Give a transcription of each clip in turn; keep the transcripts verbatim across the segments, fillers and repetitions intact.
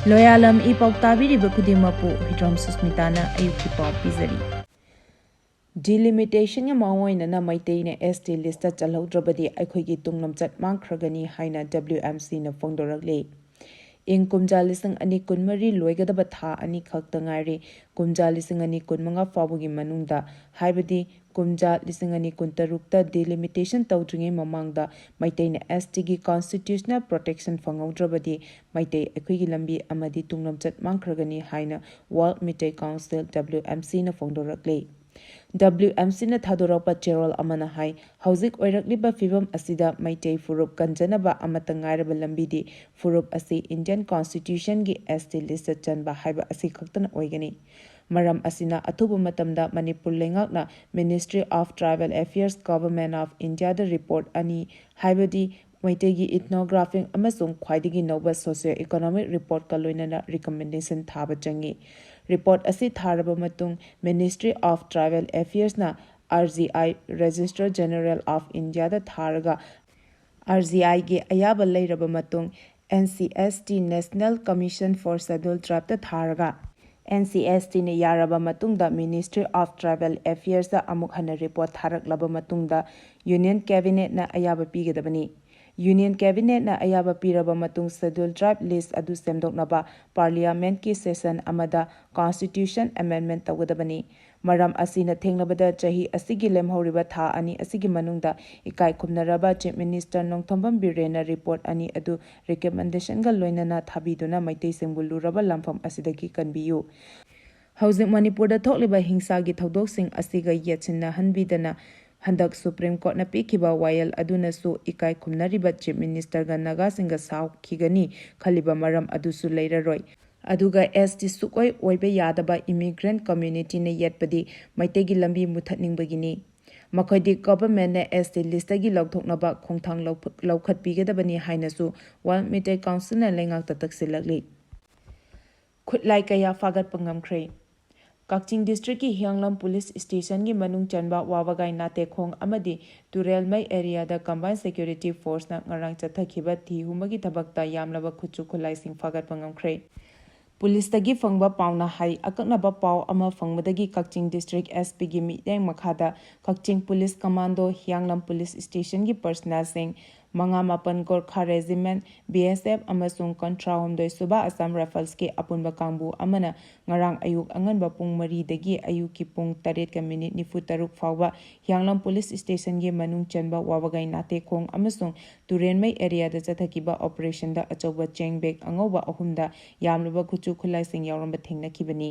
ꯂꯣꯌꯥꯂꯝ E ꯄꯥꯎ ꯇꯥꯕꯤꯔꯤꯕ ꯈꯨꯗꯤꯡꯃꯛꯄꯨ ꯍꯤꯗ꯭ꯔꯣꯝ ꯁꯨꯁꯃꯤꯇꯥꯅ ꯑꯌꯨꯛꯀꯤ ꯄꯥꯎ ꯄꯤꯖꯔꯤ꯫ Delimitation ꯃꯑꯣꯡ ꯑꯣꯏꯅꯅ ꯃꯩꯇꯩꯅ S T list ꯆꯜꯍꯧꯗ꯭ꯔꯕꯗꯤ ꯑꯩꯈꯣꯏꯒꯤ ꯇꯨꯡꯂꯝꯆꯠ ꯃꯥꯡꯈ꯭ꯔꯒꯅꯤ ꯍꯥꯏꯅ W M C ꯅ ꯐꯣꯡꯗꯣꯔꯛꯂꯤ꯫ ꯏꯪ ꯀꯨꯝꯖꯥ ꯂꯤꯁꯤꯡ ꯑꯅꯤ ꯀꯨꯟꯃꯔꯤ ꯂꯣꯏꯒꯗꯕ ꯊꯥ ꯑꯅꯤ ꯈꯛꯇ ꯉꯥꯏꯔꯤ꯫ ꯀꯨꯝꯖꯥ ꯂꯤꯁꯤꯡ ꯑꯅꯤ ꯀꯨꯟꯃꯉꯥ ꯐꯥꯎꯕꯒꯤ ꯃꯅꯨꯡꯗ, ꯍꯥꯏꯕꯗꯤ ꯀꯨꯝꯖꯥ ꯂꯤꯁꯤꯡ ꯑꯅꯤ ꯀꯨꯟꯇꯔꯨꯛꯇ delimitation ꯇꯧꯗ꯭ꯔꯤꯉꯩ ꯃꯃꯥꯡꯗ ꯃꯩꯇꯩꯅ S T ꯒꯤ constitutional protection ꯐꯪꯍꯧꯗ꯭ꯔꯕꯗꯤ ꯃꯩꯇꯩ ꯑꯩꯈꯣꯏꯒꯤ ꯂꯝꯕꯤ ꯑꯃꯗꯤ ꯇꯨꯡꯂꯝꯆꯠ ꯃꯥꯡꯈ꯭ꯔꯒꯅꯤ ꯍꯥꯏꯅ World Meitei Council, W M C ꯅ ꯐꯣꯡꯗꯣꯔꯛꯂꯤ꯫ W M C ꯅ ꯊꯥꯗꯣꯔꯛꯄ ꯆꯦꯔꯣꯜ ꯑꯃꯅ ꯍꯥꯏ, ꯍꯧꯖꯤꯛ ꯑꯣꯏꯔꯛꯂꯤꯕ ꯐꯤꯕꯝ ꯑꯁꯤꯗ ꯃꯩꯇꯩ ꯐꯨꯔꯨꯞ ꯀꯟꯖꯅꯕ ꯑꯃꯠꯇ ꯉꯥꯏꯔꯕ ꯂꯝꯕꯤꯗꯤ ꯐꯨꯔꯨꯞ ꯑꯁꯤ Indian Constitution ꯒꯤ S T list ꯆꯟꯕ ꯍꯥꯏꯕ ꯑꯁꯤ ꯈꯛꯇꯅ ꯑꯣꯏꯒꯅꯤ꯫ ꯃꯔꯝ ꯑꯁꯤꯅ ꯑꯊꯨꯕ ꯃꯇꯝꯗ ꯃꯅꯤꯄꯨꯔ ꯂꯩꯉꯥꯛꯅ Ministry of Tribal Affairs, Government of India the report ꯑꯅꯤ, ꯍꯥꯏꯕꯗꯤ ꯃꯩꯇꯩꯒꯤ ethnographic ꯑꯃꯁꯨꯡ ꯈ꯭ꯋꯥꯏꯗꯒꯤ ꯅꯧꯕ socio economic report ꯀ ꯂꯣꯏꯅꯅ recommendation ꯊꯥꯕ ꯆꯪꯏ꯫ Report ꯑꯁꯤ ꯊꯥꯔꯕ ꯃꯇꯨꯡ Ministry of Tribal Affairs ꯅ R G I, Registrar General of India ꯗ ꯊꯥꯔꯒ, R G I ꯒꯤ ꯑꯌꯥꯕ ꯂꯩꯔꯕ ꯃꯇꯨꯡ N C S T, National Commission for Scheduled Tribe ꯇ ꯊꯥꯔꯒ, N C S T ꯅ ꯌꯥꯔꯕ ꯃꯇꯨꯡꯗ Ministry of Tribal Affairs ꯇ ꯑꯃꯨꯛ ꯍꯟꯅ report ꯊꯥꯔꯛꯂꯕ ꯃꯇꯨꯡꯗ Union Cabinet ꯅ ꯑꯌꯥꯕ ꯄꯤꯒꯗꯕꯅꯤ꯫ Union Cabinet ꯅ ꯑꯌꯥꯕ ꯄꯤꯔꯕ ꯃꯇꯨꯡ Scheduled Tribe list ꯑꯗꯨ ꯁꯦꯝꯗꯣꯛꯅꯕ Parliament ꯀꯤ session ꯑꯃꯗ Constitution amendment ꯇꯧꯒꯗꯕꯅꯤ꯫ ꯃꯔꯝ ꯑꯁꯤꯅ ꯊꯦꯡꯂꯕꯗ ꯆꯍꯤ ꯑꯁꯤꯒꯤ ꯂꯦꯝꯍꯧꯔꯤꯕ ꯊꯥ ꯑꯅꯤ ꯑꯁꯤꯒꯤ ꯃꯅꯨꯡꯗ ꯏꯀꯥꯏ ꯈꯨꯝꯅꯔꯕ Chief Minister ꯅꯣꯡꯊꯣꯝꯕꯝ ꯕꯤꯔꯦꯟꯅ report ꯑꯅꯤ ꯑꯗꯨ recommendation ꯒ ꯂꯣꯏꯅꯅ ꯊꯥꯕꯤꯗꯨꯅ ꯃꯩꯇꯩꯁꯤꯡꯕꯨ ꯂꯨꯔꯕ ꯂꯥꯟꯐꯝ ꯑꯁꯤꯗꯒꯤ ꯀꯟꯕꯤꯌꯨ꯫ ꯍꯧꯖꯤꯛ ꯃꯅꯤꯄꯨꯔꯗ ꯊꯣꯛꯂꯤꯕ ꯍꯤꯡꯁꯥꯒꯤ ꯊꯧꯗꯣꯛꯁꯤꯡ ꯑꯁꯤꯒ ꯌꯦꯠꯁꯤꯟꯅꯍꯟꯕꯤꯗꯅ ꯍꯟꯗꯛ Supreme Court ꯅ ꯄꯤꯈꯤꯕ ꯋꯥꯌꯦꯜ ꯑꯗꯨꯅꯁꯨ ꯏꯀꯥꯏ ꯈꯨꯝꯅꯔꯤꯕ Chief Minister ꯒ ꯅꯥꯒꯥꯁꯤꯡꯒ ꯁꯥꯎꯈꯤꯒꯅꯤ ꯈꯜꯂꯤꯕ ꯃꯔꯝ ꯑꯗꯨꯁꯨ ꯂꯩꯔꯔꯣꯏ꯫ ꯑꯗꯨꯒ S T ꯁꯨꯛꯑꯣꯏ ꯑꯣꯏꯕ ꯌꯥꯗꯕ immigrant community ꯅ ꯌꯦꯠꯄꯗꯤ ꯃꯩꯇꯩꯒꯤ ꯂꯝꯕꯤ ꯃꯨꯊꯠꯅꯤꯡꯕꯒꯤꯅꯤ꯫ ꯃꯈꯣꯏꯗꯤ government ꯅ S T list ꯇꯒꯤ ꯂꯧꯊꯣꯛꯅꯕ ꯈꯣꯡꯊꯥꯡ ꯂꯧꯈꯠ-, ꯂꯧꯈꯠꯄꯤꯒꯗꯕꯅꯤ ꯍꯥꯏꯅꯁꯨ World Meitei Council ꯅ ꯂꯩꯉꯥꯛꯇ ꯇꯛꯁꯤꯜꯂꯛꯂꯤ꯫ ꯈꯨꯠꯂꯥꯏ ꯀꯌꯥ ꯐꯥꯒꯠꯄ ꯉꯝꯈ꯭ꯔꯦ꯫ ꯀꯛꯆꯤꯡ ꯗꯤꯁꯇ꯭ꯔꯤꯛꯀꯤ ꯍꯤꯌꯥꯡꯂꯝ ꯄꯨꯂꯤꯁ ꯁ꯭ꯇꯦꯁꯟꯒꯤ ꯃꯅꯨꯡ ꯆꯟꯕ ꯋꯥꯕꯒꯥꯏ ꯅꯥꯇꯦꯈꯣꯡ ꯑꯃꯗꯤ ꯇꯨꯔꯦꯜꯃꯩ ꯑꯦꯔꯤꯌꯥꯗ ꯀꯝꯕꯥꯏꯟ ꯁꯦꯀ꯭ꯌꯨꯔꯤꯇꯤ ꯐꯣꯔꯁꯅ ꯉꯔꯥꯡ ꯆꯠꯊꯈꯤꯕ ꯊꯤ ꯍꯨꯝꯕꯒꯤ ꯊꯕꯛꯇ ꯌꯥꯝꯂꯕ ꯈꯨꯠꯁꯨ ꯈꯨꯠꯂꯥꯏꯁꯤꯡ ꯐꯥꯒꯠꯄ ꯉꯝꯈ꯭ꯔꯦ꯫ ꯄꯨꯂꯤꯁꯇꯒꯤ ꯐꯪꯕ ꯄꯥꯎꯅ ꯍꯥꯏ, ꯑꯀꯛꯅꯕ ꯄꯥꯎ ꯑꯃ ꯐꯪꯕꯗꯒꯤ ꯀꯛꯆꯤꯡ ꯗꯤꯁꯇ꯭ꯔꯤꯛ ꯑꯦꯁ ꯄꯤꯒꯤ ꯃꯤꯠꯌꯦꯡ ꯃꯈꯥꯗ ꯀꯛꯆꯤꯡ ꯄꯨꯂꯤꯁ ꯀꯃꯥꯟꯗꯣ, ꯍꯤꯌꯥꯡꯂꯝ ꯄꯨꯂꯤꯁ ꯁ꯭ꯇꯦꯁꯟꯒꯤ ꯄꯔꯁꯅꯦꯜꯁꯤꯡ, ꯃꯉꯥ ꯃꯥꯄꯟ ꯒꯣꯔꯈꯥ ꯔꯦꯖꯤꯃꯦꯟ, ꯕꯤ ꯑꯦꯁ ꯑꯦꯐ ꯑꯃꯁꯨꯡ ꯀꯨꯟꯊ꯭ꯔꯥꯍꯨꯝꯗꯣꯏ ꯁꯨꯕ ꯑꯁꯥꯝ ꯔꯥꯏꯐꯜꯁꯀꯤ ꯑꯄꯨꯟꯕ ꯀꯥꯡꯕꯨ ꯑꯃꯅ ꯉꯔꯥꯡ ꯑꯌꯨꯛ ꯑꯉꯟꯕ ꯄꯨꯡ ꯃꯔꯤꯗꯒꯤ ꯑꯌꯨꯛꯀꯤ ꯄꯨꯡ ꯇꯔꯦꯠꯀ ꯃꯤꯅꯤꯠ ꯅꯤꯐꯨ ꯇꯔꯨꯛ ꯐꯥꯎꯕ ꯍꯤꯌꯥꯡꯂꯝ ꯄꯨꯂꯤꯁ ꯁ꯭ꯇꯦꯁꯟꯒꯤ ꯃꯅꯨꯡ ꯆꯟꯕ ꯋꯥꯕꯒꯥꯏ ꯅꯥꯇꯦꯈꯣꯡ ꯑꯃꯁꯨꯡ ꯇꯨꯔꯦꯟꯃꯩ ꯑꯦꯔꯤꯌꯥꯗ ꯆꯠꯊꯈꯤꯕ ꯑꯣꯄꯔꯦꯁꯟꯗ ꯑꯆꯧꯕ ꯆꯦꯡ ꯕꯦꯒ ꯑꯉꯧꯕ ꯑꯍꯨꯝꯗ ꯌꯥꯝꯂꯕ ꯈꯨꯠꯁꯨ ꯈꯨꯠꯂꯥꯏꯁꯤꯡ ꯌꯥꯎꯔꯝꯕ ꯊꯦꯡꯅꯈꯤꯕꯅꯤ꯫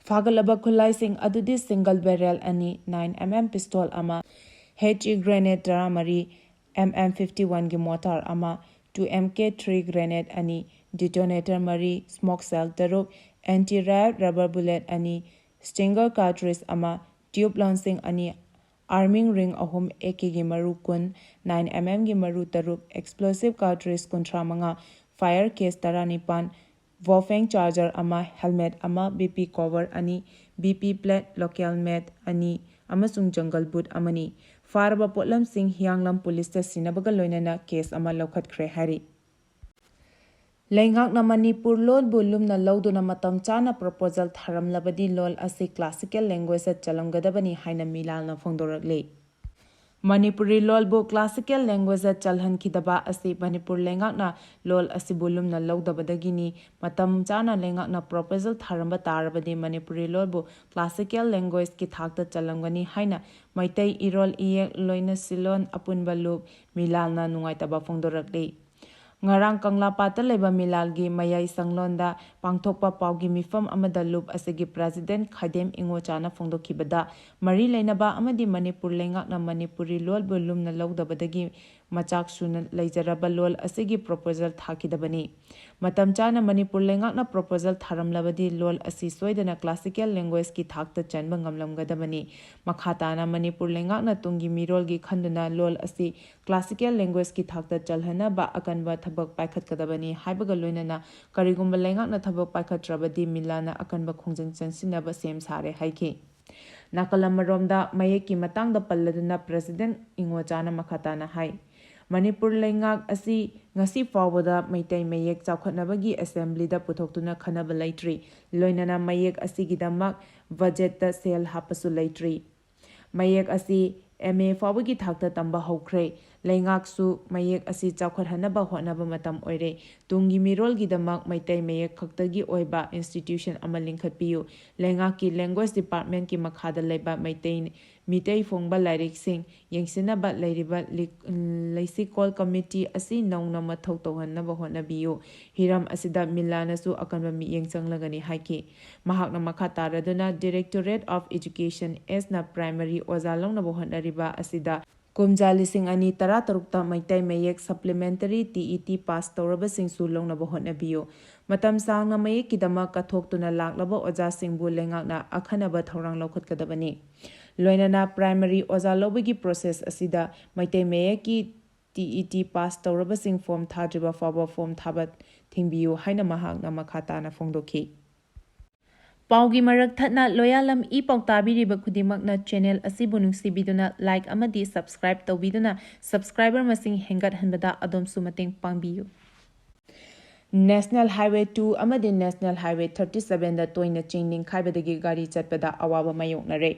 ꯐꯥꯒꯠꯂꯕ ꯈꯨꯠꯂꯥꯏꯁꯤꯡ ꯑꯗꯨꯗꯤ ꯁꯤꯡꯒꯜ ꯕꯦꯔꯦꯜ ꯑꯅꯤ, ꯅꯥꯏꯟ ꯑꯦꯝ ꯑꯦꯝ ꯄꯤꯁꯇꯣꯜ ꯑꯃ, ꯍꯦꯆ ꯏ ꯒ꯭ꯔꯦꯅꯦꯗ ꯇꯔꯥꯃꯔꯤ, ꯑꯦꯝ ꯑꯦꯝ ꯐꯤꯐꯇꯤ ꯋꯥꯟꯒꯤ ꯃꯣꯔꯇꯥꯔ ꯑꯃ, ꯇꯨ ꯑꯦꯝ ꯀꯦ ꯊ꯭ꯔꯤ ꯒ꯭ꯔꯦꯅꯦꯗ ꯑꯅꯤ, ꯗꯤꯇꯣꯅꯦꯇꯔ ꯃꯔꯤ, ꯁ꯭ꯃꯣꯛ ꯁꯦꯜ ꯇꯔꯨꯛ, ꯑꯦꯟꯇꯤ ꯔꯥꯌꯣꯠ ꯔꯕꯔ ꯕꯨꯂꯦꯠ ꯑꯅꯤ, ꯁ꯭ꯇꯤꯡꯒꯔ ꯀꯥꯔꯇ꯭ꯔꯤꯖ ꯑꯃ, ꯇ꯭ꯌꯨꯕ ꯂꯥꯎꯟꯁꯤꯡ ꯑꯅꯤ, ꯑꯥꯔꯃꯤꯡ ꯔꯤꯡ ꯑꯍꯨꯝ, ꯑꯦ ꯀꯦꯒꯤ ꯃꯔꯨ ꯀꯨꯟ, ꯅꯥꯏꯟ ꯑꯦꯝ ꯑꯦꯝꯒꯤ ꯃꯔꯨ ꯇꯔꯨꯛ, ꯑꯦꯛꯁꯄ꯭ꯂꯣꯁꯤꯚ ꯀꯥꯔꯇ꯭ꯔꯤꯖ ꯀꯨꯟꯊ꯭ꯔꯥ ꯃꯉꯥ, ꯐꯥꯌꯔ ꯀꯦꯁ ꯇꯔꯥꯅꯤꯄꯥꯟ, ꯋꯣꯐꯦꯡ ꯆꯥꯔꯖꯔ ꯑꯃ, ꯍꯦꯜꯃꯦꯠ ꯑꯃ, ꯕꯤ ꯄꯤ ꯀꯣꯚꯔ ꯑꯅꯤ, ꯕꯤ ꯄꯤ ꯄ꯭ꯂꯦꯠ, ꯂꯣꯀꯦꯜ ꯃꯦꯠ ꯑꯅꯤ ꯑꯃꯁꯨꯡ ꯖꯪꯒꯜ ꯕꯨꯠ ꯑꯃꯅꯤ꯫ ꯐꯥꯔꯕ ꯄꯣꯠꯂꯝꯁꯤꯡ ꯍꯤꯌꯥꯡꯂꯝ ꯄꯨꯂꯤꯁꯇ ꯁꯤꯟꯅꯕꯒ ꯂꯣꯏꯅꯅ ꯀꯦꯁ ꯑꯃ ꯂꯧꯈꯠꯈ꯭ꯔꯦ ꯍꯥꯏꯔꯤ꯫ ꯂꯩꯉꯥꯛꯅ ꯃꯅꯤꯄꯨꯔ ꯂꯣꯟꯕꯨ ꯂꯨꯝꯅ ꯂꯧꯗꯨꯅ ꯃꯇꯝ ꯆꯥꯅ ꯄ꯭ꯔꯣꯄꯣꯖꯦꯜ ꯊꯥꯔꯝꯂꯕꯗꯤ ꯂꯣꯜ ꯑꯁꯤ ꯀ꯭ꯂꯥꯁꯤꯀꯦꯜ ꯂꯦꯡꯒ꯭ꯋꯦꯖꯇ ꯆꯜꯂꯝꯒꯗꯕꯅꯤ ꯍꯥꯏꯅ ꯃꯤꯂꯥꯜꯅ ꯐꯣꯡꯗꯣꯔꯛꯂꯤ꯫ ꯃꯅꯤꯄꯨꯔꯤ ꯂꯣꯜꯕꯨ ꯀ꯭ꯂꯥꯁꯤꯀꯦꯜ ꯂꯦꯡꯒ꯭ꯋꯦꯖꯇ ꯆꯜꯍꯟꯈꯤꯗꯕ ꯑꯁꯤ ꯃꯅꯤꯄꯨꯔ ꯂꯩꯉꯥꯛꯅ ꯂꯣꯜ ꯑꯁꯤꯕꯨ ꯂꯨꯝꯅ ꯂꯧꯗꯕꯗꯒꯤꯅꯤ꯫ ꯃꯇꯝ ꯆꯥꯅ ꯂꯩꯉꯥꯛꯅ ꯄ꯭ꯔꯣꯄꯣꯖꯦꯜ ꯊꯥꯔꯝꯕ ꯇꯥꯔꯕꯗꯤ ꯃꯅꯤꯄꯨꯔꯤ ꯂꯣꯜꯕꯨ ꯀ꯭ꯂꯥꯁꯤꯀꯦꯜ ꯂꯦꯡꯒ꯭ꯋꯦꯖꯀꯤ ꯊꯥꯛꯇ ꯆꯜꯂꯝꯒꯅꯤ ꯍꯥꯏꯅ ꯃꯩꯇꯩ ꯏꯔꯣꯜ ꯏꯌꯦꯛ ꯂꯣꯏꯅꯁꯤꯂꯣꯟ ꯑꯄꯨꯟꯕ ꯂꯨꯞ ꯃꯤꯂꯥꯜꯅ ꯅꯨꯡꯉꯥꯏꯇꯕ ꯐꯣꯡꯗꯣꯔꯛꯂꯤ꯫ ꯉꯔꯥꯡ ꯀꯪꯂꯥꯄꯥꯠꯇ ꯂꯩꯕ ꯃꯤꯂꯥꯜꯒꯤ ꯃꯌꯥꯏ ꯁꯪꯂꯣꯟꯗ ꯄꯥꯡꯊꯣꯛꯄ ꯄꯥꯎꯒꯤ ꯃꯤꯐꯝ ꯑꯃꯗ ꯂꯨꯞ ꯑꯁꯤꯒꯤ ꯄ꯭ꯔꯦꯁꯤꯗꯦꯟꯠ ꯈꯥꯏꯗꯦꯝ ꯏꯉꯣꯆꯥꯅ ꯐꯣꯡꯗꯣꯛꯈꯤꯕꯗ, ꯃꯔꯤ ꯂꯩꯅꯕ ꯑꯃꯗꯤ ꯃꯅꯤꯄꯨꯔ ꯂꯩꯉꯥꯛꯅ ꯃꯅꯤꯄꯨꯔꯤ ꯂꯣꯜꯕꯨ ꯂꯨꯝꯅ ꯂꯧꯗꯕꯗꯒꯤ ꯃꯆꯥꯛ ꯁꯨꯅ ꯂꯩꯖꯔꯕ ꯂꯣꯜ ꯑꯁꯤꯒꯤ ꯄ꯭ꯔꯣꯄꯣꯖꯦꯜ ꯊꯥꯈꯤꯗꯕꯅꯤ꯫ ꯃꯇꯝ ꯆꯥꯅ ꯃꯅꯤꯄꯨꯔ ꯂꯩꯉꯥꯛꯅ ꯄ꯭ꯔꯣꯄꯣꯖꯦꯜ ꯊꯥꯔꯝꯂꯕꯗꯤ ꯂꯣꯜ ꯑꯁꯤ ꯁꯣꯏꯗꯅ ꯀ꯭ꯂꯥꯁꯤꯀꯦꯜ ꯂꯦꯡꯒ꯭ꯋꯦꯖꯀꯤ ꯊꯥꯛꯇ ꯆꯟꯕ ꯉꯝꯂꯝꯒꯗꯕꯅꯤ꯫ ꯃꯈꯥ ꯇꯥꯅ ꯃꯅꯤꯄꯨꯔ ꯂꯩꯉꯥꯛꯅ ꯇꯨꯡꯒꯤ ꯃꯤꯔꯣꯜꯒꯤ ꯈꯟꯗꯨꯅ ꯂꯣꯜ ꯑꯁꯤ ꯀ꯭ꯂꯥꯁꯤꯀꯦꯜ ꯂꯦꯡꯒ꯭ꯋꯦꯖꯀꯤ ꯊꯥꯛꯇ ꯆꯜꯍꯟꯅꯕ ꯑꯀꯟꯕ ꯊꯕꯛ ꯄꯥꯏꯈꯠꯀꯗꯕꯅꯤ ꯍꯥꯏꯕꯒ ꯂꯣꯏꯅꯅ ꯀꯔꯤꯒꯨꯝꯕ ꯂꯩꯉꯥꯛꯅ ꯊꯕꯛ ꯄꯥꯏꯈꯠꯇ꯭ꯔꯕꯗꯤ ꯃꯤꯂꯥꯅ ꯑꯀꯟꯕ ꯈꯣꯡꯖꯪ ꯆꯪꯁꯤꯟꯅꯕ ꯁꯦꯝ ꯁꯥꯔꯦ ꯍꯥꯏꯈꯤ꯫ ꯅꯥꯀꯜ ꯑꯃꯔꯣꯝꯗ ꯃꯌꯦꯛꯀꯤ ꯃꯇꯥꯡꯗ ꯄꯜꯂꯗꯨꯅ ꯄ꯭ꯔꯦꯁꯤꯗꯦꯟꯠ ꯏꯉꯣꯆꯥꯅ ꯃꯈꯥ ꯇꯥꯅ ꯍꯥꯏ, ꯃꯅꯤꯄꯨꯔ ꯂꯩꯉꯥꯛ ꯑꯁꯤ ꯉꯁꯤ ꯐꯥꯎꯕꯗ ꯃꯩꯇꯩ ꯃꯌꯦꯛ ꯆꯥꯎꯈꯠꯅꯕꯒꯤ ꯑꯦꯁꯦꯝꯕ꯭ꯂꯤꯗ ꯄꯨꯊꯣꯛꯇꯨꯅ ꯈꯟꯅꯕ ꯂꯩꯇ꯭ꯔꯤ꯫ ꯂꯣꯏꯅꯅ ꯃꯌꯦꯛ ꯑꯁꯤꯒꯤꯗꯃꯛ ꯕꯖꯦꯠꯇ ꯁꯦꯜ ꯍꯥꯞꯄꯁꯨ ꯂꯩꯇ꯭ꯔꯤ꯫ ꯃꯌꯦꯛ ꯑꯁꯤ ꯑꯦꯝ ꯑꯦ ꯐꯥꯎꯕꯒꯤ ꯊꯥꯛꯇ ꯇꯝꯕ ꯍꯧꯈ꯭ꯔꯦ꯫ ꯂꯩꯉꯥꯛꯁꯨ ꯃꯌꯦꯛ ꯑꯁꯤ ꯆꯥꯎꯈꯠꯍꯟꯅꯕ ꯍꯣꯠꯅꯕ ꯃꯇꯝ ꯑꯣꯏꯔꯦ꯫ ꯇꯨꯡꯒꯤ ꯃꯤꯔꯣꯜꯒꯤꯗꯃꯛ ꯃꯩꯇꯩ ꯃꯌꯦꯛ ꯈꯛꯇꯒꯤ ꯑꯣꯏꯕ ꯏꯟꯁꯇꯤꯇ꯭ꯌꯨꯁꯟ ꯑꯃ ꯂꯤꯡꯈꯠꯄꯤꯌꯨ꯫ ꯂꯩꯉꯥꯛꯀꯤ ꯂꯦꯡꯒ꯭ꯋꯦꯖ ꯗꯤꯄꯥꯔꯠꯃꯦꯟꯠꯀꯤ ꯃꯈꯥꯗ ꯂꯩꯕ ꯃꯩꯇꯩ, ꯃꯤꯇꯩ ꯐꯣꯡꯕ ꯂꯥꯏꯔꯤꯛꯁꯤꯡ ꯌꯦꯡꯁꯤꯟꯅꯕ ꯂꯩꯔꯤꯕ ꯂꯤ-, ꯂꯩꯁꯤꯀꯣꯜ ꯀꯃꯤꯇꯤ ꯑꯁꯤ ꯅꯧꯅ ꯃꯊꯧ ꯇꯧꯍꯟꯅꯕ ꯍꯣꯠꯅꯕꯤꯌꯨ꯫ ꯍꯤꯔꯝ ꯑꯁꯤꯗ ꯃꯤꯂꯥꯅꯁꯨ ꯑꯀꯟꯕ ꯃꯤꯠꯌꯦꯡ ꯆꯪꯂꯒꯅꯤ ꯍꯥꯏꯈꯤ꯫ ꯃꯍꯥꯛꯅ ꯃꯈꯥ ꯇꯥꯔꯗꯨꯅ Directorate of Education ꯑꯦꯁꯅ ꯄ꯭ꯔꯥꯏꯃꯔꯤ ꯑꯣꯖꯥ ꯂꯧꯅꯕ ꯍꯣꯠꯅꯔꯤꯕ ꯑꯁꯤꯗ ꯀꯨꯝꯖꯥ ꯂꯤꯁꯤꯡ ꯑꯅꯤ ꯇꯔꯥꯇꯔꯨꯛꯇ ꯃꯩꯇꯩ ꯃꯌꯦꯛ supplementary T E T pass ꯇꯧꯔꯕꯁꯤꯡꯁꯨ ꯂꯧꯅꯕ ꯍꯣꯠꯅꯕꯤꯌꯨ꯫ ꯃꯇꯝ ꯁꯥꯡꯅ ꯃꯌꯦꯛꯀꯤꯗꯃꯛ ꯀꯠꯊꯣꯛꯇꯨꯅ ꯂꯥꯛꯂꯕ ꯑꯣꯖꯥꯁꯤꯡꯕꯨ ꯂꯩꯉꯥꯛꯅ ꯑꯈꯟꯅꯕ ꯊꯧꯔꯥꯡ ꯂꯧꯈꯠꯀꯗꯕꯅꯤ꯫ ꯂꯣꯏꯅꯅ ꯄ꯭ꯔꯥꯏꯃꯔꯤ ꯑꯣꯖꯥ ꯂꯧꯕꯒꯤ ꯄ꯭ꯔꯣꯁꯦꯁ ꯑꯁꯤꯗ ꯃꯩꯇꯩ ꯃꯌꯦꯛꯀꯤ ꯇꯤ ꯏ ꯇꯤ ꯄꯥꯁ ꯇꯧꯔꯕꯁꯤꯡ ꯐꯣꯔꯝ ꯊꯥꯗ꯭ꯔꯤꯕ ꯐꯥꯎꯕ ꯐꯣꯔꯝ ꯊꯥꯕ ꯊꯤꯡꯕꯤꯌꯨ ꯍꯥꯏꯅ ꯃꯍꯥꯛꯅ ꯃꯈꯥ ꯇꯥꯅ ꯐꯣꯡꯗꯣꯛꯈꯤ꯫ ꯄꯥꯎꯒꯤ ꯃꯔꯛ ꯊꯠꯅ ꯂꯣꯌꯥꯂꯝ ꯏ ꯄꯥꯎ ꯇꯥꯕꯤꯔꯤꯕ ꯈꯨꯗꯤꯡꯃꯛꯅ ꯆꯦꯅꯦꯜ ꯑꯁꯤꯕꯨ ꯅꯨꯡꯁꯤꯕꯤꯗꯨꯅ ꯂꯥꯏꯛ ꯑꯃꯗꯤ ꯁꯕꯁꯀ꯭ꯔꯥꯏꯕ ꯇꯧꯕꯤꯗꯨꯅ ꯁꯕꯁꯀ꯭ꯔꯥꯏꯕꯔ ꯃꯁꯤꯡ ꯍꯦꯟꯒꯠꯍꯟꯕꯗ ꯑꯗꯣꯝꯁꯨ ꯃꯇꯦꯡ ꯄꯥꯡꯕꯤꯌꯨ꯫ ꯅꯦꯁꯅꯦꯜ ꯍꯥꯏꯋꯦ ꯇꯨ ꯑꯃꯗꯤ ꯅꯦꯁꯅꯦꯜ ꯍꯥꯏꯋꯦ ꯊꯥꯔꯇꯤ ꯁꯚꯦꯟꯗ ꯇꯣꯏꯅ ꯆꯤꯡ ꯅꯤꯡꯈꯥꯏꯕꯗꯒꯤ ꯒꯥꯔꯤ ꯆꯠꯄꯗ ꯑꯋꯥꯕ ꯃꯥꯌꯣꯛꯅꯔꯦ꯫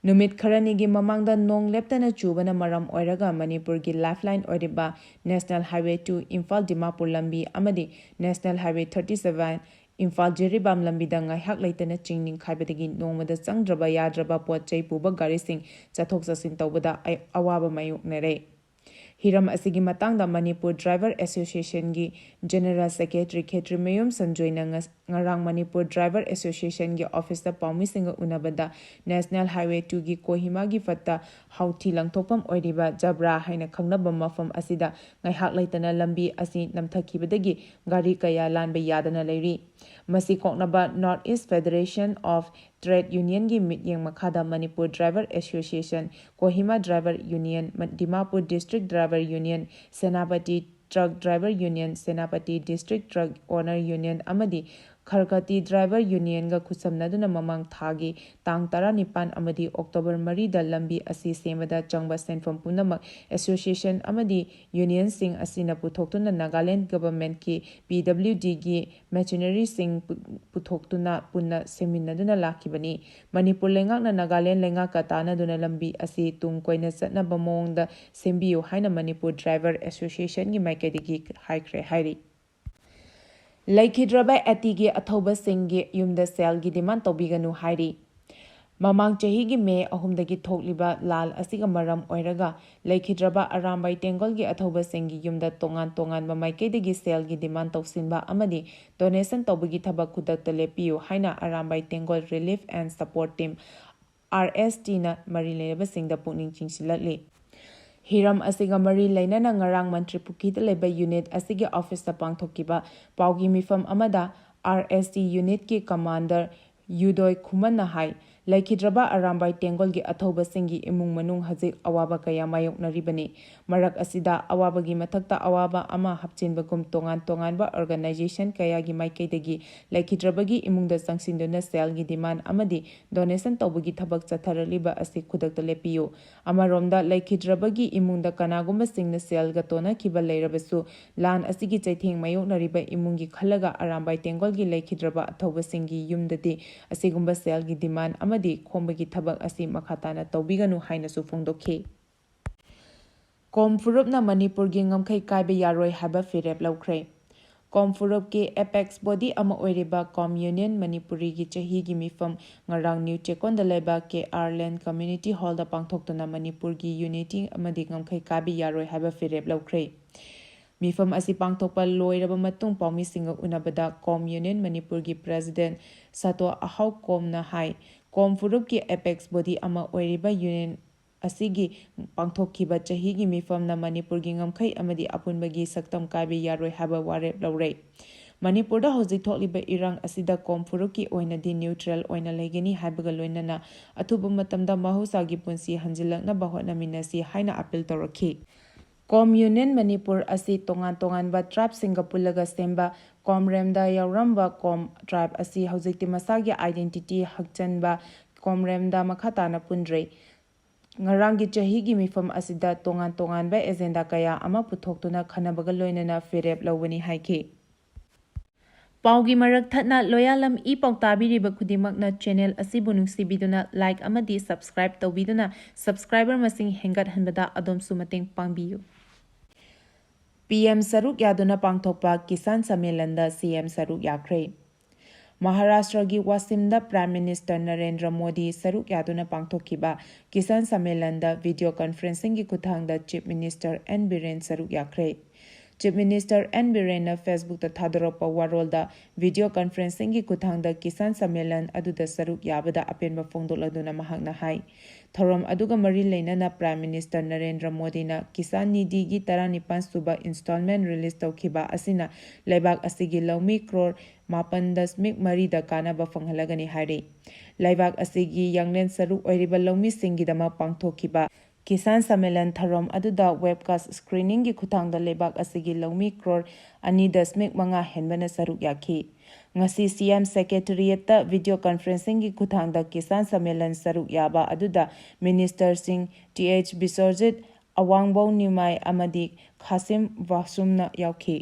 ꯅꯨꯃꯤꯠ ꯈꯔꯅꯤꯒꯤ ꯃꯃꯥꯡꯗ ꯅꯣꯡ ꯂꯦꯞꯇꯅ ꯆꯨꯕꯅ ꯃꯔꯝ ꯑꯣꯏꯔꯒ ꯃꯅꯤꯄꯨꯔꯒꯤ ꯂꯥꯏꯐꯂꯥꯏꯟ ꯑꯣꯏꯔꯤꯕ national highway two Imphal Dimapur ꯂꯝꯕꯤ ꯑꯃꯗꯤ national highway thirty seven Imphal Jiribam ꯂꯝꯕꯤꯗ ꯉꯥꯏꯍꯥꯛ ꯂꯩꯇꯅ ꯆꯤꯡ ꯅꯤꯡꯈꯥꯏꯕꯗꯒꯤ ꯅꯣꯡꯃꯗ ꯆꯪꯗ꯭ꯔꯕ ꯌꯥꯗ꯭ꯔꯕ ꯄꯣꯠ ꯆꯩ ꯄꯨꯕ ꯒꯥꯔꯤꯁꯤꯡ ꯆꯠꯊꯣꯛ ꯆꯠꯁꯤꯟ ꯇꯧꯕꯗ ꯑꯩ-, ꯑꯋꯥꯕ ꯃꯥꯌꯣꯛꯅꯔꯦ꯫ ꯍꯤꯔꯝ ꯑꯁꯤꯒꯤ ꯃꯇꯥꯡꯗ ꯃꯅꯤꯄꯨꯔ ꯗ꯭ꯔꯥꯏꯚꯔ ꯑꯦꯁꯣꯁꯤꯌꯦꯁꯟꯒꯤ ꯖꯦꯅꯦꯔꯦꯜ ꯁꯦꯀ꯭ꯔꯦꯇꯔꯤ ꯈꯦꯇ꯭ꯔꯤꯃꯌꯨꯝ ꯁꯟꯖꯣꯏꯅ ꯉ-, ꯉꯔꯥꯡ ꯃꯅꯤꯄꯨꯔ ꯗ꯭ꯔꯥꯏꯚꯔ ꯑꯦꯁꯣꯁꯤꯌꯦꯁꯟꯒꯤ ꯑꯣꯐꯤꯁꯇ ꯄꯥꯎꯃꯤꯁꯤꯡꯒ ꯎꯅꯕꯗ ꯅꯦꯁꯅꯦꯜ ꯍꯥꯏꯋꯦ ꯇꯨꯒꯤ ꯀꯣꯍꯤꯃꯥꯒꯤ ꯐꯠꯇ ꯍꯥꯎꯊꯤ ꯂꯪꯊꯣꯛꯐꯝ ꯑꯣꯏꯔꯤꯕ ꯖꯕ꯭ꯔꯥ ꯍꯥꯏꯅ ꯈꯪꯅꯕ ꯃꯐꯝ ꯑꯁꯤꯗ ꯉꯥꯏꯍꯥꯛ ꯂꯩꯇꯅ ꯂꯝꯕꯤ ꯑꯁꯤ ꯅꯝꯊꯈꯤꯕꯗꯒꯤ ꯒꯥꯔꯤ ꯀꯌꯥ ꯂꯥꯟꯕ ꯌꯥꯗꯅ ꯂꯩꯔꯤ꯫ ꯃꯁꯤ ꯀꯣꯛꯅꯕ North East Federation of Trade Unionꯒꯤ ꯃꯤꯠꯌꯦꯡ ꯃꯈꯥꯗ Manipur driver association, Kohima driver union, ꯃ-, Dimapur district driver union, Senapati truck driver union, Senapati district truck owner union ꯑꯃꯗꯤ ꯈꯔꯈꯇꯤ ꯗ꯭ꯔꯥꯏꯚꯔ ꯌꯨꯅꯤꯌꯟꯒ ꯈꯨꯠꯁꯝꯅꯗꯨꯅ ꯃꯃꯥꯡ ꯊꯥꯒꯤ ꯇꯥꯡ ꯇꯔꯥꯅꯤꯄꯥꯟ ꯑꯃꯗꯤ ꯑꯣꯛꯇꯣꯕꯔ ꯃꯔꯤꯗ ꯂꯝꯕꯤ ꯑꯁꯤ ꯁꯦꯝꯕꯗ ꯆꯪꯕ ꯁꯦꯟꯐꯝ ꯄꯨꯝꯅꯃꯛ ꯑꯦꯁꯣꯁꯤꯌꯦꯁꯟ ꯑꯃꯗꯤ ꯌꯨꯅꯤꯌꯟꯁꯤꯡ ꯑꯁꯤꯅ ꯄꯨꯊꯣꯛꯇꯨꯅ ꯅꯥꯒꯥꯂꯦꯟ ꯒꯚꯔꯟꯃꯦꯟꯠꯀꯤ, ꯄꯤ-ꯗꯕ꯭ꯂꯤꯌꯨ-ꯗꯤꯒꯤ ꯃꯦꯆꯤꯅꯔꯤꯁꯤꯡ ꯄꯨ-, ꯄꯨꯊꯣꯛꯇꯨꯅ ꯄꯨꯟꯅ ꯁꯦꯝꯃꯤꯟꯅꯗꯨꯅ ꯂꯥꯛꯈꯤꯕꯅꯤ꯫ ꯃꯅꯤꯄꯨꯔ ꯂꯩꯉꯥꯛꯅ ꯅꯥꯒꯥꯂꯦꯟ ꯂꯩꯉꯥꯛꯀ ꯇꯥꯟꯅꯗꯨꯅ ꯂꯝꯕꯤ ꯑꯁꯤ ꯇꯨꯡ ꯀꯣꯏꯅ ꯆꯠꯅꯕ ꯃꯑꯣꯡꯗ ꯁꯦꯝꯕꯤꯌꯨ ꯍꯥꯏꯅ ꯃꯅꯤꯄꯨꯔ ꯗ꯭ꯔꯥꯏꯚꯔ ꯑꯦꯁꯣꯁꯤꯌꯦꯁꯟꯒꯤ ꯃꯥꯏꯀꯩꯗꯒꯤ ꯍꯥꯏꯈ꯭ꯔꯦ ꯍꯥꯏꯔꯤ꯫ ꯂꯩꯈꯤꯗ꯭ꯔꯕ ꯑꯦꯇꯤꯒꯤ ꯑꯊꯧꯕꯁꯤꯡꯒꯤ ꯌꯨꯝꯗ ꯁꯦꯜꯒꯤ ꯗꯤꯃꯥꯟ ꯇꯧꯕꯤꯒꯅꯨ ꯍꯥꯏꯔꯤ꯫ ꯃꯃꯥꯡ ꯆꯍꯤꯒꯤ ꯃꯦ ꯑꯍꯨꯝꯗꯒꯤ ꯊꯣꯛꯂꯤꯕ ꯂꯥꯜ ꯑꯁꯤꯒ ꯃꯔꯝ ꯑꯣꯏꯔꯒ ꯂꯩꯈꯤꯗ꯭ꯔꯕ ꯑꯔꯥꯝꯕꯥꯏ ꯇꯦꯡꯒꯣꯜꯒꯤ ꯑꯊꯧꯕꯁꯤꯡꯒꯤ ꯌꯨꯝꯗ ꯇꯣꯉꯥꯟ ꯇꯣꯉꯥꯟꯕ ꯃꯥꯏꯀꯩꯗꯒꯤ ꯁꯦꯜꯒꯤ ꯗꯤꯃꯥꯟ ꯇꯧꯁꯤꯟꯕ ꯑꯃꯗꯤ ꯗꯣꯅꯦꯁꯟ ꯇꯧꯕꯒꯤ ꯊꯕꯛ ꯈꯨꯗꯛꯇ ꯂꯦꯞꯄꯤꯌꯨ ꯍꯥꯏꯅ Arambai Tenggol relief and support team, R S ꯇꯤꯅ ꯃꯔꯤ ꯂꯩꯅꯕꯁꯤꯡꯗ ꯄꯨꯛꯅꯤꯡ ꯆꯤꯡꯁꯤꯜꯂꯛꯂꯤ꯫ ꯍꯤꯔꯝ ꯑꯁꯤꯒ ꯃꯔꯤ ꯂꯩꯅꯅ ꯉꯔꯥꯡ ꯃꯟꯇ꯭ꯔꯤ ꯄꯨꯈ꯭ꯔꯤꯗ ꯂꯩꯕ ꯌꯨꯅꯤꯠ ꯑꯁꯤꯒꯤ ꯑꯣꯐꯤꯁꯇ ꯄꯥꯡꯊꯣꯛꯈꯤꯕ ꯄꯥꯎꯒꯤ ꯃꯤꯐꯝ ꯑꯃꯗ ꯑꯥꯔ ꯑꯦꯁ ꯇꯤ ꯌꯨꯅꯤꯠꯀꯤ ꯀꯃꯥꯟꯗꯔ ꯌꯨꯗꯣꯏ ꯈꯨꯃꯟꯅ ꯍꯥꯏ, ꯂꯩꯈꯤꯗ꯭ꯔꯕ ꯑꯔꯥꯝꯕꯥꯏ ꯇꯦꯡꯒꯣꯜꯒꯤ ꯑꯊꯧꯕꯁꯤꯡꯒꯤ ꯏꯃꯨꯡ ꯃꯅꯨꯡ ꯍꯧꯖꯤꯛ ꯑꯋꯥꯕ ꯀꯌꯥ ꯃꯥꯌꯣꯛꯅꯔꯤꯕꯅꯤ꯫ ꯃꯔꯛ ꯑꯁꯤꯗ ꯑꯋꯥꯕꯒꯤ ꯃꯊꯛꯇ ꯑꯋꯥꯕ ꯑꯃ ꯍꯥꯞꯆꯤꯟꯕꯒꯨꯝ ꯇꯣꯉꯥꯟ ꯇꯣꯉꯥꯟꯕ ꯑꯣꯔꯒꯅꯥꯏꯖꯦꯁꯟ ꯀꯌꯥꯒꯤ ꯃꯥꯏꯀꯩꯗꯒꯤ ꯂꯩꯈꯤꯗ꯭ꯔꯕꯒꯤ ꯏꯃꯨꯡꯗ ꯆꯪꯁꯤꯟꯗꯨꯅ ꯁꯦꯜꯒꯤ ꯗꯤꯃꯥꯟ ꯑꯃꯗꯤ ꯗꯣꯅꯦꯁꯟ ꯇꯧꯕꯒꯤ ꯊꯕꯛ ꯆꯠꯊꯔꯛꯂꯤꯕ ꯑꯁꯤ ꯈꯨꯗꯛꯇ ꯂꯦꯞꯄꯤꯌꯨ꯫ ꯑꯃꯔꯣꯝꯗ ꯂꯩꯈꯤꯗ꯭ꯔꯕꯒꯤ ꯏꯃꯨꯡꯗ ꯀꯅꯥꯒꯨꯝꯕꯁꯤꯡꯅ ꯁꯦꯜꯒ ꯇꯣꯟꯅꯈꯤꯕ ꯂꯩꯔꯕꯁꯨ, ꯂꯥꯟ ꯑꯁꯤꯒꯤ ꯆꯩꯊꯦꯡ ꯃꯥꯌꯣꯛꯅꯔꯤꯕ ꯏꯃꯨꯡꯒꯤ ꯈꯜꯂꯒ ꯑꯔꯥꯝꯕꯥꯏ ꯇꯦꯡꯒꯣꯜꯒꯤ ꯂꯩꯈꯤꯗ꯭ꯔꯕ ꯑꯊꯧꯕꯁꯤꯡꯒꯤ ꯌꯨꯝꯗꯗꯤ ꯑꯁꯤꯒꯨꯝꯕ ꯁꯦꯜꯒꯤ ꯗꯤꯃꯥꯟ ꯑꯃꯗꯤ ꯈꯣꯝꯕꯒꯤ ꯊꯕꯛ ꯑꯁꯤ ꯃꯈꯥ ꯇꯥꯅ ꯇꯧꯕꯤꯒꯅꯨ ꯍꯥꯏꯅꯁꯨ ꯐꯣꯡꯗꯣꯛꯈꯤ꯫ ꯀꯣꯝ ꯐꯨꯔꯨꯞꯅ ꯃꯅꯤꯄꯨꯔꯒꯤ ꯉꯝꯈꯩ ꯀꯥꯏꯕ ꯌꯥꯔꯣꯏ ꯍꯥꯏꯕ ꯐꯤꯔꯦꯞ ꯂꯧꯈ꯭ꯔꯦ꯫ ꯀꯣꯝ ꯐꯨꯔꯨꯞꯀꯤ ꯑꯦꯄꯦꯛꯁ ꯕꯣꯗꯤ ꯑꯃ ꯑꯣꯏꯔꯤꯕ ꯀꯣꯝ ꯌꯨꯅꯤꯌꯟ ꯃꯅꯤꯄꯨꯔꯤꯒꯤ ꯆꯍꯤꯒꯤ ꯃꯤꯐꯝ ꯉꯔꯥꯡ ꯅ꯭ꯌꯨ ꯆꯦꯛꯀꯣꯟꯗ ꯂꯩꯕ ꯀꯦ ꯑꯥꯔ ꯂꯦꯟ ꯀꯝꯃ꯭ꯌꯨꯅꯤꯇꯤ ꯍꯣꯜꯗ ꯄꯥꯡꯊꯣꯛꯇꯨꯅ ꯃꯅꯤꯄꯨꯔꯒꯤ ꯌꯨꯅꯤꯇꯤ ꯑꯃꯗꯤ ꯉꯝꯈꯩ ꯀꯥꯕ ꯌꯥꯔꯣꯏ ꯍꯥꯏꯕ ꯐꯤꯔꯦꯞ ꯂꯧꯈ꯭ꯔꯦ꯫ ꯃꯤꯐꯝ ꯑꯁꯤ ꯄꯥꯡꯊꯣꯛꯄ ꯂꯣꯏꯔꯕ ꯃꯇꯨꯡ ꯄꯥꯎꯃꯤꯁꯤꯡꯒ ꯎꯅꯕꯗ ꯀꯣꯝ ꯌꯨꯅꯤꯌꯟ ꯃꯅꯤꯄꯨꯔꯒꯤ ꯄ꯭ꯔꯦꯁꯤꯗꯦꯟꯠ ꯁꯥꯇꯣ ꯑꯍꯥꯎ ꯀꯣꯝꯅ ꯍꯥꯏ, ꯀꯣꯝ ꯐꯨꯔꯨꯞꯀꯤ ꯑꯦꯄꯦꯛꯁ ꯕꯣꯗꯤ ꯑꯃ ꯑꯣꯏꯔꯤꯕ ꯌꯨꯅꯤꯌꯟ ꯑꯁꯤꯒꯤ ꯄꯥꯡꯊꯣꯛꯈꯤꯕ ꯆꯍꯤꯒꯤ ꯃꯤꯐꯝꯅ ꯃꯅꯤꯄꯨꯔꯒꯤ ꯉꯝꯈꯩ ꯑꯃꯗꯤ ꯑꯄꯨꯟꯕꯒꯤ ꯁꯛꯇꯝ ꯀꯥꯏꯕ ꯌꯥꯔꯣꯏ ꯍꯥꯏꯕ ꯋꯥꯔꯦꯞ ꯂꯧꯔꯦ꯫ ꯃꯅꯤꯄꯨꯔꯗ ꯍꯧꯖꯤꯛ ꯊꯣꯛꯂꯤꯕ ꯏꯔꯥꯡ ꯑꯁꯤꯗ ꯀꯣꯝ ꯐꯨꯔꯨꯞꯀꯤ ꯑꯣꯏꯅꯗꯤ ꯅ꯭ꯌꯨꯇ꯭ꯔꯦꯜ ꯑꯣꯏꯅ ꯂꯩꯒꯅꯤ ꯍꯥꯏꯕꯒ ꯂꯣꯏꯅꯅ ꯑꯊꯨꯕ ꯃꯇꯝꯗ ꯃꯍꯧꯁꯥꯒꯤ ꯄꯨꯟꯁꯤ ꯍꯟꯖꯤꯜꯂꯛꯅꯕ ꯍꯣꯠꯅꯃꯤꯟꯅꯁꯤ ꯍꯥꯏꯅ ꯑꯄꯤꯜ ꯇꯧꯔꯛꯈꯤ꯫ ꯀꯣꯝ ꯌꯨꯅꯤꯌꯟ ꯃꯅꯤꯄꯨꯔ ꯑꯁꯤ ꯇꯣꯉꯥꯟ ꯇꯣꯉꯥꯟꯕ ꯇ꯭ꯔꯥꯏꯕꯁꯤꯡꯒ ꯄꯨꯜꯂꯒ ꯁꯦꯝꯕ ꯀꯣꯝꯔꯦꯝꯗ ꯌꯥꯎꯔꯝꯕ ꯀꯣꯝ ꯇ꯭ꯔꯥꯏꯕ ꯑꯁꯤ ꯍꯧꯖꯤꯛꯇꯤ ꯃꯁꯥꯒꯤ ꯑꯥꯏꯗꯦꯟꯇꯤꯇꯤ ꯍꯛꯆꯟꯕ ꯀꯣꯝꯔꯦꯝꯗ ꯃꯈꯥ ꯇꯥꯅ ꯄꯨꯟꯗ꯭ꯔꯦ꯫ ꯉꯔꯥꯡꯒꯤ ꯆꯍꯤꯒꯤ ꯃꯤꯐꯝ ꯑꯁꯤꯗ ꯇꯣꯉꯥꯟ ꯇꯣꯉꯥꯟꯕ ꯑꯦꯖꯦꯟꯗꯥ ꯀꯌꯥ ꯑꯃ ꯄꯨꯊꯣꯛꯇꯨꯅ ꯈꯟꯅꯕꯒ ꯂꯣꯏꯅꯅ ꯐꯤꯔꯦꯞ ꯂꯧꯕꯅꯤ ꯍꯥꯏꯈꯤ꯫ ꯄꯥꯎꯒꯤ ꯃꯔꯛ ꯊꯠꯅ ꯂꯣꯌꯥꯂꯝ ꯏ ꯄꯥꯎ ꯇꯥꯕꯤꯔꯤꯕ ꯈꯨꯗꯤꯡꯃꯛꯅ ꯆꯦꯅꯦꯜ ꯑꯁꯤꯕꯨ ꯅꯨꯡꯁꯤꯕꯤꯗꯨꯅ ꯂꯥꯏꯛ ꯑꯃꯗꯤ ꯁꯕꯁꯀ꯭ꯔꯥꯏꯕ ꯇꯧꯕꯤꯗꯨꯅ ꯁꯕꯁꯀ꯭ꯔꯥꯏꯕꯔ ꯃꯁꯤꯡ ꯍꯦꯟꯒꯠꯍꯟꯕꯗ ꯑꯗꯣꯝꯁꯨ ꯃꯇꯦꯡ ꯄꯥꯡꯕꯤꯌꯨ꯫ ꯄꯤ ꯑꯦꯝ ꯁꯔꯨꯛ ꯌꯥꯗꯨꯅ ꯄꯥꯡꯊꯣꯛꯄ ꯀꯤꯁꯥꯟ ꯁꯝꯃꯦꯂꯟꯗ ꯁꯤ ꯑꯦꯝ ꯁꯔꯨꯛ ꯌꯥꯈ꯭ꯔꯦ꯫ ꯃꯍꯥꯔꯥꯁꯇ꯭ꯔꯒꯤ ꯋꯥꯁꯤꯝꯗ ꯄ꯭ꯔꯥꯏꯝ ꯃꯤꯅꯤꯁꯇꯔ ꯅꯔꯦꯟꯗ꯭ꯔ ꯃꯣꯗꯤ ꯁꯔꯨꯛ ꯌꯥꯗꯨꯅ ꯄꯥꯡꯊꯣꯛꯈꯤꯕ ꯀꯤꯁꯥꯟ ꯁꯝꯃꯦꯂꯟꯗ ꯚꯤꯗꯤꯑꯣ ꯀꯟꯐꯔꯦꯟꯁꯤꯡꯒꯤ ꯈꯨꯠꯊꯥꯡꯗ ꯆꯤꯐ ꯃꯤꯅꯤꯁꯇꯔ ꯑꯦꯟ ꯕꯤꯔꯦꯟ ꯁꯔꯨꯛ ꯌꯥꯈ꯭ꯔꯦ꯫ ꯆꯤꯐ ꯃꯤꯅꯤꯁꯇꯔ ꯑꯦꯟ ꯕꯤꯔꯦꯟꯅ ꯐꯦꯁꯕꯨꯛꯇ ꯊꯥꯗꯣꯔꯛꯄ ꯋꯥꯔꯣꯜꯗ ꯚꯤꯗꯤꯑꯣ ꯀꯟꯐꯔꯦꯟꯁꯤꯡꯒꯤ ꯈꯨꯠꯊꯥꯡꯗ ꯀꯤꯁꯥꯟ ꯁꯝꯃꯦꯂꯟ ꯑꯗꯨꯗ ꯁꯔꯨꯛ ꯌꯥꯕꯗ ꯑꯄꯦꯟꯕ ꯐꯣꯡꯗꯣꯛꯂꯗꯨꯅ ꯃꯍꯥꯛꯅ ꯍꯥꯏ, ꯊꯧꯔꯝ ꯑꯗꯨꯒ ꯃꯔꯤ ꯂꯩꯅꯅ ꯄ꯭ꯔꯥꯏꯝ ꯃꯤꯅꯤꯁꯇꯔ ꯅꯔꯦꯟꯗ꯭ꯔ ꯃꯣꯗꯤꯅ ꯀꯤꯁꯥꯟ ꯅꯤꯙꯤꯒꯤ ꯇꯔꯥꯅꯤꯄꯥꯟ ꯁꯨꯕ ꯏꯟꯁꯇꯣꯜꯃꯦꯟ ꯔꯤꯂꯤꯖ ꯇꯧꯈꯤꯕ ꯑꯁꯤꯅ ꯂꯩꯕꯥꯛ ꯑꯁꯤꯒꯤ ꯂꯧꯃꯤ ꯀ꯭ꯔꯣꯔ ꯃꯥꯄꯟ ꯗꯁꯃꯤꯛ ꯃꯔꯤꯗ ꯀꯥꯟꯅꯕ ꯐꯪꯍꯜꯂꯒꯅꯤ ꯍꯥꯏꯔꯤ꯫ ꯂꯩꯕꯥꯛ ꯑꯁꯤꯒꯤ ꯌꯥꯡꯂꯦꯟ ꯁꯔꯨꯛ ꯑꯣꯏꯔꯤꯕ ꯂꯧꯃꯤꯁꯤꯡꯒꯤꯗꯃꯛ ꯄꯥꯡꯊꯣꯛꯈꯤꯕ ꯀꯤꯁꯥꯟ ꯁꯝꯃꯦꯂꯟ ꯊꯧꯔꯝ ꯑꯗꯨꯗ ꯋꯦꯕꯀꯥꯁ ꯁ꯭ꯀ꯭ꯔꯤꯅꯤꯡꯒꯤ ꯈꯨꯠꯊꯥꯡꯗ ꯂꯩꯕꯥꯛ ꯑꯁꯤꯒꯤ ꯂꯧꯃꯤ ꯀ꯭ꯔꯣꯔ ꯑꯅꯤ ꯗꯁꯃꯤꯛ ꯃꯉꯥ ꯍꯦꯟꯕꯅ ꯁꯔꯨꯛ ꯌꯥꯈꯤ꯫ ꯉꯁꯤ ꯁꯤ ꯑꯦꯝ ꯁꯦꯀ꯭ꯔꯦꯇꯔꯤꯌꯦꯠꯇ ꯚꯤꯗꯤꯑꯣ ꯀꯟꯐꯔꯦꯟꯁꯤꯡꯒꯤ ꯈꯨꯠꯊꯥꯡꯗ ꯀꯤꯁꯥꯟ ꯁꯝꯃꯦꯂꯟ ꯁꯔꯨꯛ ꯌꯥꯕ ꯑꯗꯨꯗ ꯃꯤꯅꯤꯁꯇꯔꯁꯤꯡ ꯇꯤ ꯑꯩꯆ ꯕꯤꯁ꯭ꯋꯖꯤꯠ, ꯑꯋꯥꯡꯕꯧ ꯅꯤꯎꯃꯥꯏ ꯑꯃꯗꯤ ꯈꯥꯁꯤꯝ ꯕꯥꯁꯨꯝꯅ ꯌꯥꯎꯈꯤ꯫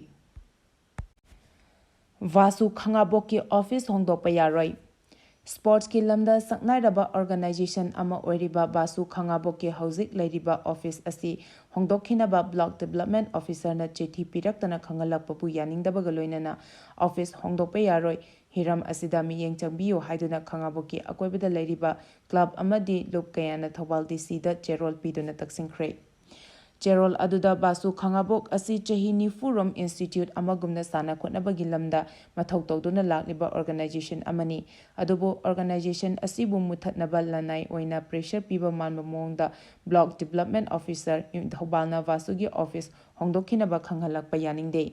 ꯚꯥꯁꯨ ꯈꯥꯉꯕꯣꯛꯀꯤ ꯑꯣꯐꯤꯁ ꯍꯣꯡꯗꯣꯛꯄ ꯌꯥꯔꯣꯏ꯫ ꯁ꯭ꯄꯣꯔꯠꯁꯀꯤ ꯂꯝꯗ ꯁꯛꯅꯥꯏꯔꯕ ꯑꯣꯔꯒꯅꯥꯏꯖꯦꯁꯟ ꯑꯃ ꯑꯣꯏꯔꯤꯕ ꯕꯥꯁꯨ ꯈꯥꯉꯕꯣꯛꯀꯤ ꯍꯧꯖꯤꯛ ꯂꯩꯔꯤꯕ ꯑꯣꯐꯤꯁ ꯑꯁꯤ ꯍꯣꯡꯗꯣꯛꯈꯤꯅꯕ ꯕ꯭ꯂꯣꯛ ꯗꯤꯕꯦꯂꯞꯃꯦꯟꯠ ꯑꯣꯐꯤꯁꯔꯅ ꯆꯤꯊꯤ ꯄꯤꯔꯛꯇꯅ ꯈꯪꯍꯜꯂꯛꯄꯕꯨ ꯌꯥꯅꯤꯡꯗꯕꯒ ꯂꯣꯏꯅꯅ ꯑꯣꯐꯤꯁ ꯍꯣꯡꯗꯣꯛꯄ ꯌꯥꯔꯣꯏ, ꯍꯤꯔꯝ ꯑꯁꯤꯗ ꯃꯤꯠꯌꯦꯡ ꯆꯪꯕꯤꯌꯨ ꯍꯥꯏꯗꯨꯅ ꯈꯥꯉꯕꯣꯛꯀꯤ ꯑꯀꯣꯏꯕꯗ ꯂꯩꯔꯤꯕ ꯀ꯭ꯂꯕ ꯑꯃꯗꯤ ꯂꯨꯞ ꯀꯌꯥꯅ ꯊꯧꯕꯥꯜ ꯗꯤ ꯁꯤꯗ ꯆꯦꯔꯣꯜ ꯄꯤꯗꯨꯅ ꯇꯛꯁꯤꯟꯈ꯭ꯔꯦ꯫ ꯆꯦꯔꯣꯜ ꯑꯗꯨꯗ ꯕꯥꯁꯨ ꯈꯥꯉꯕꯣꯛ ꯑꯁꯤ ꯆꯍꯤ ꯅꯤꯐꯨ ꯔꯣꯝ ꯏꯟꯁꯇꯤꯇ꯭ꯌꯨꯠ ꯑꯃꯒꯨꯝꯅ ꯁꯥꯟꯅ ꯈꯣꯠꯅꯕꯒꯤ ꯂꯝꯗ ꯃꯊꯧ ꯇꯧꯗꯨꯅ ꯂꯥꯛꯂꯤꯕ ꯑꯣꯔꯒꯅꯥꯏꯖꯦꯁꯟ ꯑꯃꯅꯤ꯫ ꯑꯗꯨꯕꯨ ꯑꯣꯔꯒꯅꯥꯏꯖꯦꯁꯟ ꯑꯁꯤꯕꯨ ꯃꯨꯊꯠꯅꯕ ꯂꯅꯥꯏ ꯑꯣꯏꯅ ꯄ꯭ꯔꯦꯁꯔ ꯄꯤꯕ ꯃꯥꯟꯕ ꯃꯑꯣꯡꯗ ꯕ꯭ꯂꯣꯛ ꯗꯤꯕꯦꯂꯞꯃꯦꯟꯠ ꯑꯣꯐꯤꯁꯔ ꯊꯧꯕꯥꯜꯅ ꯕꯥꯁꯨꯒꯤ ꯑꯣꯐꯤꯁ ꯍꯣꯡꯗꯣꯛꯈꯤꯅꯕ ꯈꯪꯍꯜꯂꯛꯄ ꯌꯥꯅꯤꯡꯗꯦ꯫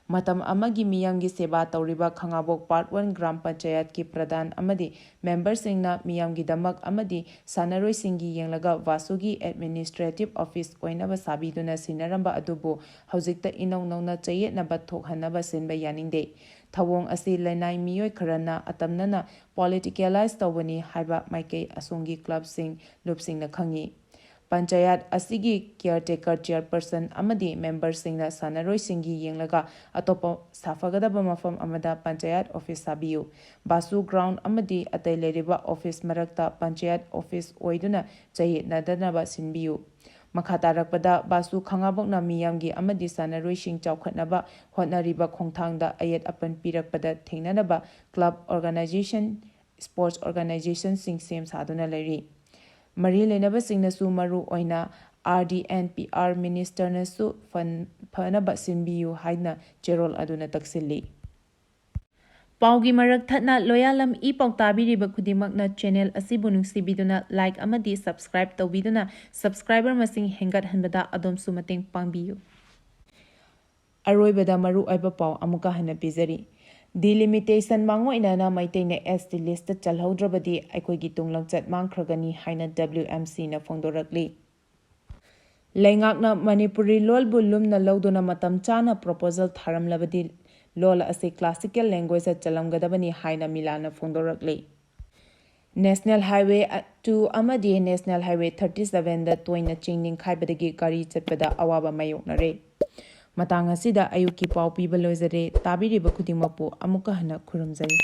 ꯃꯇꯝ ꯑꯃꯒꯤ ꯃꯤꯌꯥꯝꯒꯤ ꯁꯦꯕꯥ ꯇꯧꯔꯤꯕ ꯈꯥꯉꯕꯣꯛ ꯄꯥꯔꯠ ꯋꯥꯟ ꯒ꯭ꯔꯥꯝ ꯄꯟꯆꯥꯌꯠꯀꯤ ꯄ꯭ꯔꯙꯥꯟ ꯑꯃꯗꯤ ꯃꯦꯝꯕꯔꯁꯤꯡꯅ ꯃꯤꯌꯥꯝꯒꯤꯗꯃꯛ ꯑꯃꯗꯤ ꯁꯥꯟꯅꯔꯣꯏꯁꯤꯡꯒꯤ ꯌꯦꯡꯂꯒ ꯕꯥꯁꯨꯒꯤ ꯑꯦꯗꯃꯤꯅꯤꯁꯇ꯭ꯔꯦꯇꯤꯚ ꯑꯣꯐꯤꯁ ꯑꯣꯏꯅꯕ ꯁꯥꯕꯤꯗꯨꯅ ꯁꯤꯟꯅꯔꯝꯕ ꯑꯗꯨꯕꯨ ꯍꯧꯖꯤꯛꯇ ꯏꯅꯧ ꯅꯧꯅ ꯆꯌꯦꯠꯅꯕ ꯊꯣꯛꯍꯟꯅꯕ ꯁꯤꯟꯕ ꯌꯥꯅꯤꯡꯗꯦ꯫ ꯊꯧꯑꯣꯡ ꯑꯁꯤ ꯂꯅꯥꯏ ꯃꯤꯑꯣꯏ ꯈꯔꯅ ꯑꯇꯝꯅꯅ ꯄꯣꯂꯤꯇꯤꯀꯦꯂꯥꯏꯖ ꯇꯧꯕꯅꯤ ꯍꯥꯏꯕ ꯃꯥꯏꯀꯩ ꯑꯁꯣꯝꯒꯤ ꯀ꯭ꯂꯕꯁꯤꯡ, ꯂꯨꯞꯁꯤꯡꯅ ꯈꯪꯏ꯫ ꯄꯟꯆꯥꯌꯠ ꯑꯁꯤꯒꯤ ꯀꯤꯌꯔꯇꯦꯀꯔ ꯆꯤꯌꯔꯄꯔꯁꯟ ꯑꯃꯗꯤ ꯃꯦꯝꯕꯔꯁꯤꯡꯅ ꯁꯥꯟꯅꯔꯣꯏꯁꯤꯡꯒꯤ ꯌꯦꯡꯂꯒ ꯑꯇꯣꯞꯄ ꯁꯥꯐꯒꯗꯕ ꯃꯐꯝ ꯑꯃꯗ ꯄꯟꯆꯥꯌꯠ ꯑꯣꯐꯤꯁ ꯁꯥꯕꯤꯌꯨ꯫ ꯕꯥꯁꯨ ꯒ꯭ꯔꯥꯎꯟ ꯑꯃꯗꯤ ꯑꯇꯩ ꯂꯩꯔꯤꯕ ꯑꯣꯐꯤꯁ ꯃꯔꯛꯇ ꯄꯟꯆꯥꯌꯠ ꯑꯣꯐꯤꯁ ꯑꯣꯏꯗꯨꯅ ꯆꯌꯦꯠꯅꯗꯅꯕ ꯁꯤꯟꯕꯤꯌꯨ꯫ ꯃꯈꯥ ꯇꯥꯔꯛꯄꯗ ꯕꯥꯁꯨ ꯈꯥꯉꯕꯣꯛꯅ ꯃꯤꯌꯥꯝꯒꯤ ꯑꯃꯗꯤ ꯁꯥꯟꯅꯔꯣꯏꯁꯤꯡ ꯆꯥꯎꯈꯠꯅꯕ ꯍꯣꯠꯅꯔꯤꯕ ꯈꯣꯡꯊꯥꯡꯗ ꯑꯌꯦꯠ ꯑꯄꯟ ꯄꯤꯔꯛꯄꯗ ꯊꯦꯡꯅꯅꯕ ꯀ꯭ꯂꯕ, ꯑꯣꯔꯒꯅꯥꯏꯖꯦꯁꯟ, ꯁ꯭ꯄꯣꯔꯠꯁ ꯑꯣꯔꯒꯅꯥꯏꯖꯦꯁꯟꯁꯤꯡ ꯁꯦꯝ ꯁꯥꯗꯨꯅ ꯂꯩꯔꯤ꯫ ꯃꯔꯤ ꯂꯩꯅꯕꯁꯤꯡꯅꯁꯨ ꯃꯔꯨ ꯑꯣꯏꯅ R D N P R ꯃꯤꯅꯤꯁꯇꯔꯅꯁꯨ ꯐꯟ ꯐꯅꯕ ꯁꯤꯟꯕꯤꯌꯨ ꯍꯥꯏꯅ ꯆꯦꯔꯣꯜ ꯑꯗꯨꯅ ꯇꯛꯁꯤꯜꯂꯤ꯫ ꯄꯥꯎꯒꯤ ꯃꯔꯛ ꯊꯠꯅ ꯂꯣꯌꯥꯂꯝ ꯏ ꯄꯥꯎ ꯇꯥꯕꯤꯔꯤꯕ ꯈꯨꯗꯤꯡꯃꯛꯅ ꯆꯦꯅꯦꯜ ꯑꯁꯤꯕꯨ ꯅꯨꯡꯁꯤꯕꯤꯗꯨꯅ ꯂꯥꯏꯛ ꯑꯃꯗꯤ ꯁꯕꯁꯀ꯭ꯔꯥꯏꯕ ꯇꯧꯕꯤꯗꯨꯅ ꯁꯕꯁꯀ꯭ꯔꯥꯏꯕꯔ ꯃꯁꯤꯡ ꯍꯦꯟꯒꯠꯍꯟꯕꯗ ꯑꯗꯣꯝꯁꯨ ꯃꯇꯦꯡ ꯄꯥꯡꯕꯤꯌꯨ꯫ ꯑꯔꯣꯏꯕꯗ ꯃꯔꯨꯑꯣꯏꯕ ꯄꯥꯎ ꯑꯃꯨꯛꯀ ꯍꯟꯅ ꯄꯤꯖꯔꯤ꯫ ꯗꯤꯂꯤꯃꯤꯇꯦꯁꯟ ꯃꯥꯡꯑꯣꯏꯅꯅ ꯃꯩꯇꯩꯅ ꯑꯦꯁ ꯇꯤ ꯂꯤꯁꯇ ꯆꯜꯍꯧꯗ꯭ꯔꯕꯗꯤ ꯑꯩꯈꯣꯏꯒꯤ ꯇꯨꯡ ꯂꯝꯆꯠ ꯃꯥꯡꯈ꯭ꯔꯒꯅꯤ ꯍꯥꯏꯅ ꯗꯕ꯭ꯂꯤꯎ ꯑꯦꯝ ꯁꯤꯅ ꯐꯣꯡꯗꯣꯔꯛꯂꯤ꯫ ꯂꯩꯉꯥꯛꯅ ꯃꯅꯤꯄꯨꯔꯤ ꯂꯣꯜꯕꯨ ꯂꯨꯝꯅ ꯂꯧꯗꯨꯅ ꯃꯇꯝ ꯆꯥꯅ ꯄ꯭ꯔꯣꯄꯣꯖꯦꯜ ꯊꯥꯔꯝꯂꯕꯗꯤ ꯂꯣꯜ ꯑꯁꯤ ꯀ꯭ꯂꯥꯁꯤꯀꯦꯜ ꯂꯦꯡꯒ꯭ꯋꯦꯖꯇ ꯆꯜꯂꯝꯒꯗꯕꯅꯤ ꯍꯥꯏꯅ ꯃꯤꯂꯥꯟꯅ ꯐꯣꯡꯗꯣꯔꯛꯂꯤ꯫ ꯅꯦꯁꯅꯦꯜ ꯍꯥꯏꯋꯦ ꯇꯨ ꯑꯃꯗꯤ ꯅꯦꯁꯅꯦꯜ ꯍꯥꯏꯋꯦ ꯊꯥꯔꯇꯤ ꯁꯚꯦꯟꯗ ꯇꯣꯏꯅ ꯆꯤꯡ ꯅꯤꯡꯈꯥꯏꯕꯗꯒꯤ ꯒꯥꯔꯤ ꯆꯠꯄꯗ ꯑꯋꯥꯕ ꯃꯥꯌꯣꯛꯅꯔꯦ꯫ ꯃꯇꯥꯡ ꯑꯁꯤꯗ ꯑꯌꯨꯛꯀꯤ ꯄꯥꯎ ꯄꯤꯕ ꯂꯣꯏꯖꯔꯦ꯫ ꯇꯥꯕꯤꯔꯤꯕ ꯈꯨꯗꯤꯡꯃꯛꯄꯨ ꯑꯃꯨꯛꯀ ꯍꯟꯅ ꯈꯨꯔꯨꯝꯖꯔꯤ꯫